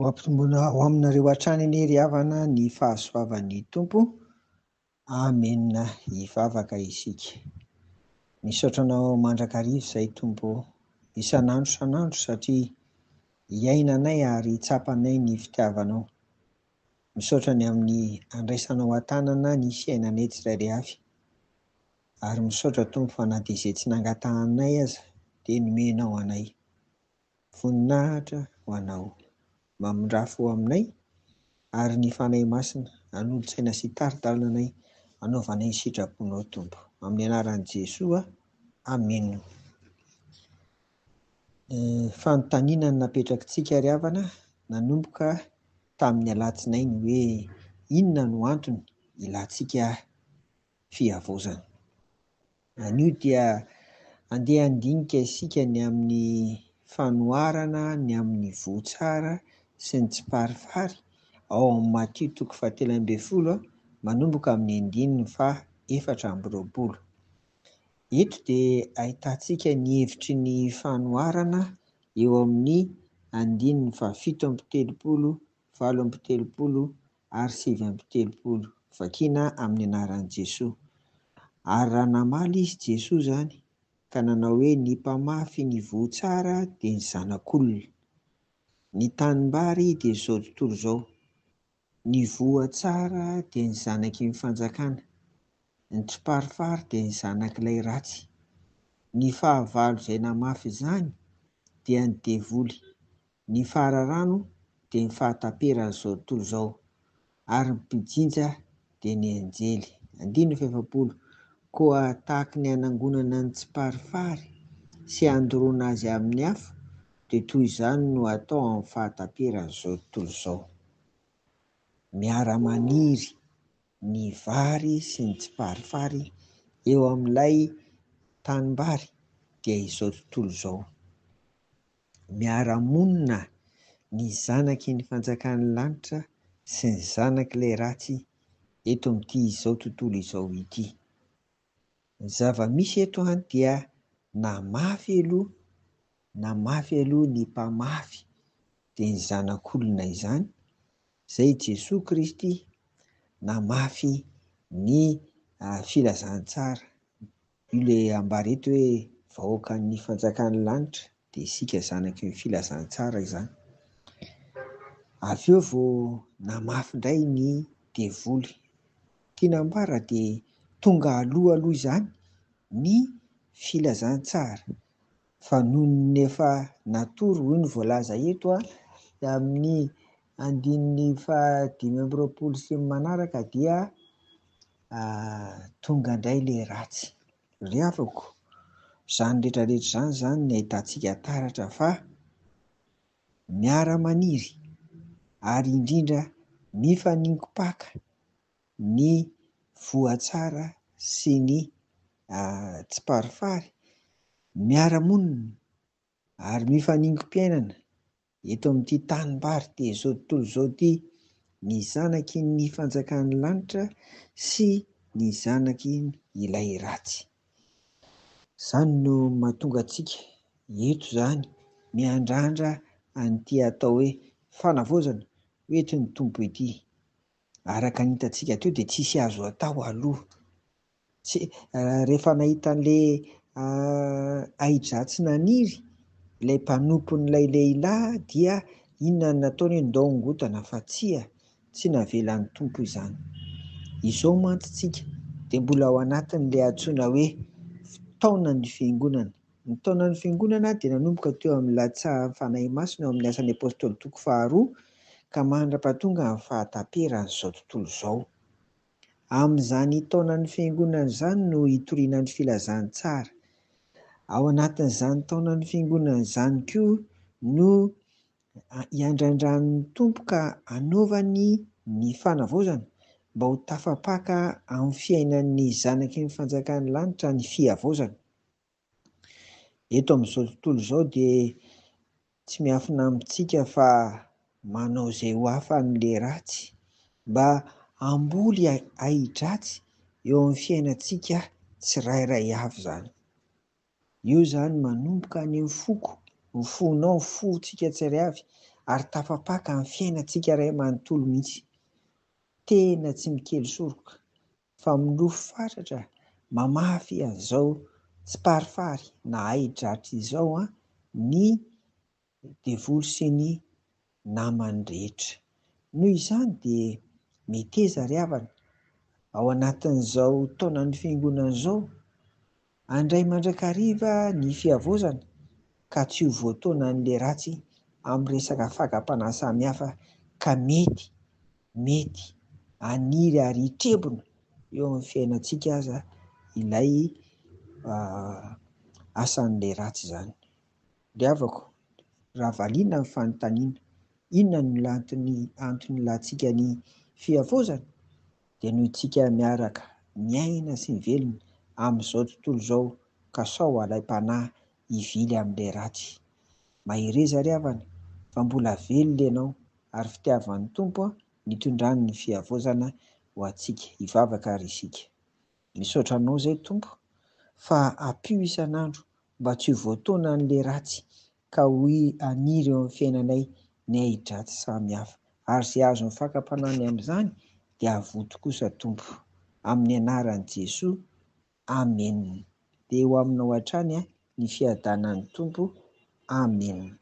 Ho ampitomboina ho aminareo hatrany anie ry havana ny fahasoavan'ny Tompo. Amen. Hivavaka isika. Misaotra anao mandrakariva izay Tompo ô, isan'andro isan'andro satria iainanay ary tsapanay ny fitiavanao. Misaotra ny amin'ny andraisanao an-tanana ny fiainanay tsirairay avy. Ary misaotra Tompo fa na dia izay tsy nangatahanay aza dia nomenao anay. Voninahitra ho Anao. Mamindrà fo aminay, ary ny Fanahy Masina hanolo-tsaina sy hitari-dalana anay hanaovanay ny sitraponao Tompo. Amin'ny anaran'i Jesoa, Amena. Fanontaniana no napetrakitsika ry havana nanomboka tamin'ny alatsinainy hoe inona no antony ilantsika fihavaozana. Anio dia andeha handinika isika ny amin'ny fanoharana ny amin'ny voa tsara sy ny tsiparifary ao amin'ny Matio toko fahatelo ambin'ny folo manomboka amin'ny andininy faha 24. Eto dia ahitantsika ny hevitry ny fanoharana eo amin'ny andininy faha 37, 38 ary 39. Vakina amin'ny anaran'i Jesoa. Ary raha namaly izy, Jesoa izany, ka nanao hoe, ny mpamafy ny voa tsara dia ny Zanak'olona. Ny tanimbary dia izao tontolo izao. Ny voa tsara dia ny zanaky ny fanjakana. Ny tsiparifary dia ny zanak'ilay ratsy. Ny fahavalo izay namafy izany dia ny devoly. Ny fararano dia ny fahataperan'izao tontolo izao, ary ny mpijinja dia ny anjely. Andininy faha-40. Koa tahaky ny hanangonana ny tsiparifary sy handoroana azy amin'ny afo, dia toy izany no atao amin'ny fahataperan'izao tontolo izao. Miara-maniry ny vary sy ny tsiparifary eo amin'ilay tanimbary dia izao tontolo izao. Miara-monina ny zanaky ny fanjakan'ny lanitra sy ny zanak'ilay ratsy eto amin'ity izao tontolo izao ity. Ny zava-misy eto dia namafy aloha, namafy aloha ny mpamafy dia ny zanak'olona izany, izay Jesoa Kristy namafy ny filazantsara. Io ilay ambara eto hoe vahoakan'ny fanjakan'ny lanitra dia isika zanaky ny filazantsara izany. Avy eo vao namafy indray ny devoly. Tiana ambara dia tonga aloha aloha izany ny filazantsara. Fa noho ny efa natory, hoy ny voalaza eto, amin'ny andininy faha-25 sy ny manaraka dia tonga indray ilay ratsy. Ry havako, izany rehetra rehetra izany izany no ahitantsika taratra fa miara-maniry ary indrindra mifaningo-paka ny voa tsara sy ny tsiparifary, miara-monina ary mifaningo-piainana eto amin'ity tanimbary dia izao tontolo izao ity, ny zanaky ny fanjakan'ny lanitra sy ny zanaky ilay ratsy. Izany no mahatonga antsika eto izany miandrandra an'ity atao hoe fanavaozana ho entin'ny Tompo ity. Araka ny hitantsika teo dia tsisy azo atao aloha. Tsy, rehefa nahita an'ilay ahi-dratsy naniry ilay mpanompon'ilay lehilahy dia inona no nataony hoe ndao hongotana fa tsia, tsy navelan'ny Tompo izany. Izao mantsy tsika dia mbola ao anatin'ilay antsoina hoe taonan'ny fiangonana. Ny taonan'ny fiangonana dia nanomboka teo amin'ny latsahan'ny Fanahy Masina ao amin'ny Asan'ny Apostoly toko faharoa ka mandra-pahatonga amin'ny fahataperan'izao tontolo izao. Amin'izany taonan'ny fiangonana izany no hitoriana ny filazantsara. Ao anatin'izany taonan'ny fiangonana izany koa no hiandrandran'ny Tompo ka hanaovany ny fanavaozana mba ho tafapaka amin'ny fiainan'ny zanaky ny fanjakan'ny lanitra ny fihavaozana. Eto amin'izao tontolo izao dia tsy miafina amintsika fa manao izay ho afan'ilay ratsy mba hamboly ahi-dratsy eo amin'ny fiainantsika tsirairay avy izany. Io izany manomboka any amin'ny foko, ny fonao, ny fontsika tsirairay avy, ary tafapaka amin'ny fiainantsika iray manontolo mihitsy. Tena tsy mikely soroka fa milofo fatratra mamafy an'izao tsiparifary na ahi-dratsy izao ny devoly sy ny namany rehetra. Noho izany dia meteza ry havana ao anatin'izao taonan'ny fiangonana izao handray mandrakariva ny fihavaozana ka tsy ho voataonan'ilay ratsy amin'ny resaka fakam-panahy samihafa ka mety mety haniry ary hitrebona eo amin'ny fiainantsika aza ilay asan'ilay ratsy izany. Ry havako, raha valiana ny fanontaniana, inona no antony antony ilantsika ny fihavaozana? Dia noho isika miaraka miaina sy mivelona amin'izao tontolo izao ka sao alaim-panahy hivily amin'ilay ratsy. Mahereza ry havana fa mbola velona ianao ary fitiavan'ny Tompo nitondrany ny fihavaozana ho antsika. Hivavaka ary isika. Misaotra anao izay Tompo fa ampio isan'andro mba tsy ho voataonan'ilay ratsy ka ho haniry eo amin'ny fiainanay ny ahi-dratsy samihafa. Ary izay azon'ny fakam-panahy ny amin'izany dia avoto kosa Tompo. Amin'ny anaran'i Jesoa. Amen. Dia ho aminao hatrany ny fiadanan'ny Tompo. Amen.